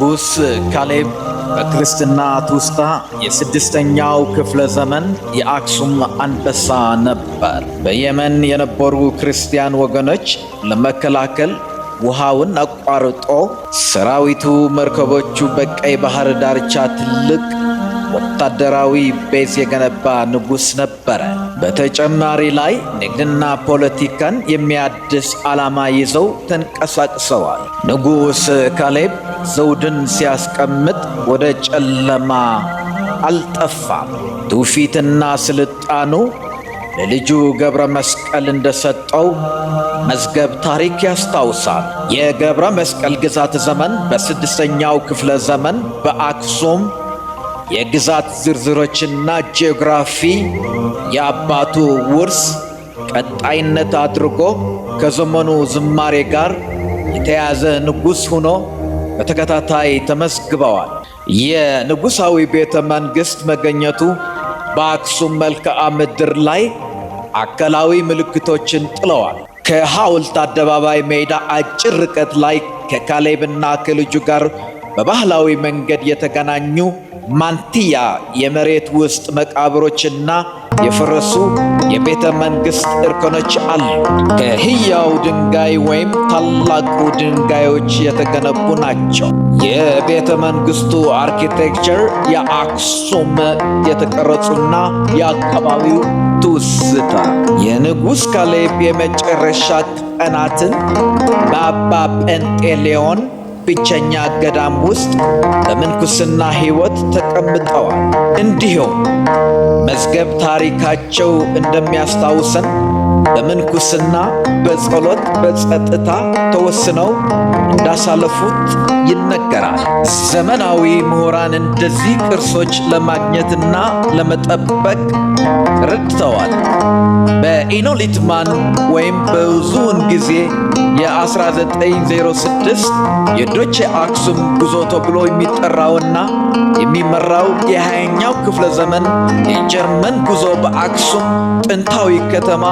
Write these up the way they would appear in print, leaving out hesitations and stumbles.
ንጉሥ ካሌብ በክርስትና ትውስታ የስድስተኛው ክፍለ ዘመን የአክሱም አንበሳ ነበር። በየመን የነበሩ ክርስቲያን ወገኖች ለመከላከል ውሃውን አቋርጦ ሰራዊቱ መርከቦቹ በቀይ ባህር ዳርቻ ትልቅ ወታደራዊ base የገነባ ንጉሥ ነበረ። በተጨማሪ ላይ ንግድና ፖለቲካን የሚያድስ ዓላማ ይዘው ተንቀሳቅሰዋል። ንጉሥ ካሌብ ዘውድን ሲያስቀምጥ ወደ ጨለማ አልጠፋም። ትውፊትና ስልጣኑ ለልጁ ገብረ መስቀል እንደሰጠው መዝገብ ታሪክ ያስታውሳል። የገብረ መስቀል ግዛት ዘመን በስድስተኛው ክፍለ ዘመን በአክሱም የግዛት ዝርዝሮችና ጂኦግራፊ የአባቱ ውርስ ቀጣይነት አድርጎ ከዘመኑ ዝማሬ ጋር የተያዘ ንጉሥ ሆኖ በተከታታይ ተመዝግበዋል። የንጉሣዊ ቤተ መንግሥት መገኘቱ በአክሱም መልክዓ ምድር ላይ አካላዊ ምልክቶችን ጥለዋል። ከሐውልት አደባባይ ሜዳ አጭር ርቀት ላይ ከካሌብና ከልጁ ጋር በባህላዊ መንገድ የተገናኙ ማንቲያ የመሬት ውስጥ መቃብሮችና የፈረሱ የቤተ መንግሥት እርከኖች አሉ። ከህያው ድንጋይ ወይም ታላቁ ድንጋዮች የተገነቡ ናቸው። የቤተ መንግሥቱ architecture የአክሱም የተቀረጹና የአካባቢው ትውስታ የንጉሥ ካሌብ የመጨረሻ ቀናትን በአባ ጴንጤሌዎን ብቸኛ ገዳም ውስጥ በምንኩስና ሕይወት ተቀምጠዋል። እንዲሁም መዝገብ ታሪካቸው እንደሚያስታውሰን በምንኩስና፣ በጸሎት፣ በጸጥታ ተወስነው እንዳሳለፉት ይነገራል። ዘመናዊ ምሁራን እንደዚህ ቅርሶች ለማግኘትና ለመጠበቅ ረድተዋል። በኢኖሊትማን ወይም ብዙውን ጊዜ የ1906 የዶቼ አክሱም ጉዞ ተብሎ የሚጠራውና የሚመራው የ20ኛው ክፍለ ዘመን የጀርመን ጉዞ በአክሱም ጥንታዊ ከተማ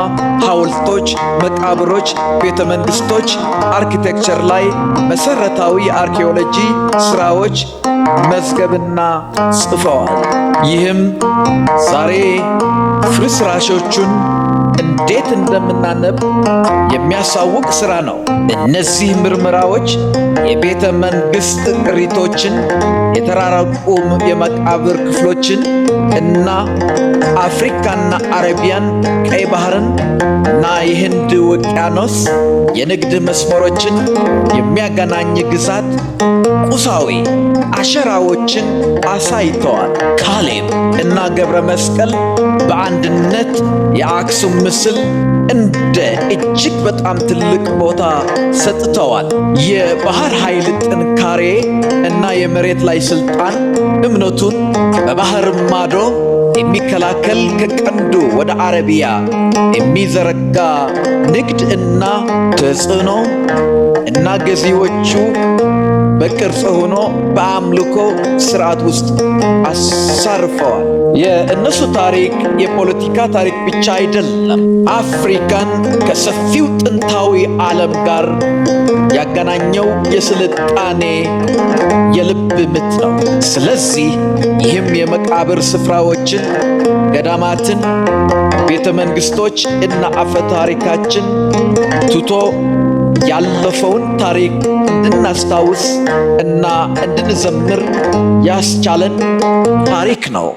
ሐውልቶች፣ መቃብሮች፣ ቤተ መንግስቶች፣ architecture ላይ መሰረታዊ የአርኪኦሎጂ ስራዎች መዝገብና ጽፈዋል። ይህም ዛሬ ፍርስራሾቹን እንዴት እንደምናነብ የሚያሳውቅ ሥራ ነው። እነዚህ ምርመራዎች የቤተ መንግሥት ቅሪቶችን፣ የተራራቁ የመቃብር ክፍሎችን እና አፍሪካና አረቢያን ቀይ ባህርን እና የህንድ ውቅያኖስ የንግድ መስመሮችን የሚያገናኝ ግዛት ቁሳዊ አሻራዎችን አሳይተዋል። ካሌብ እና ገብረ መስቀል በአንድነት የአክሱም ምስል እንደ እጅግ በጣም ትልቅ ቦታ ሰጥተዋል። የባህር ኃይል ጥንካሬ እና የመሬት ላይ ስልጣን እምነቱን በባህር ማዶ የሚከላከል ከቀንዱ ወደ አረቢያ የሚዘረጋ ንግድ እና ተጽዕኖ እና ገዢዎቹ በቅርጽ ሆኖ በአምልኮ ስርዓት ውስጥ አሳርፈዋል። የእነሱ ታሪክ የፖለቲካ ታሪክ ብቻ አይደለም። አፍሪካን ከሰፊው ጥንታዊ ዓለም ጋር ያገናኘው የስልጣኔ የልብ ምት ነው። ስለዚህ ይህም የመቃብር ስፍራዎችን፣ ገዳማትን፣ ቤተ መንግስቶች እና አፈ ታሪካችን ትቶ ያለፈውን ታሪክ እንድናስታውስ እና እንድንዘምር ያስቻለን ታሪክ ነው።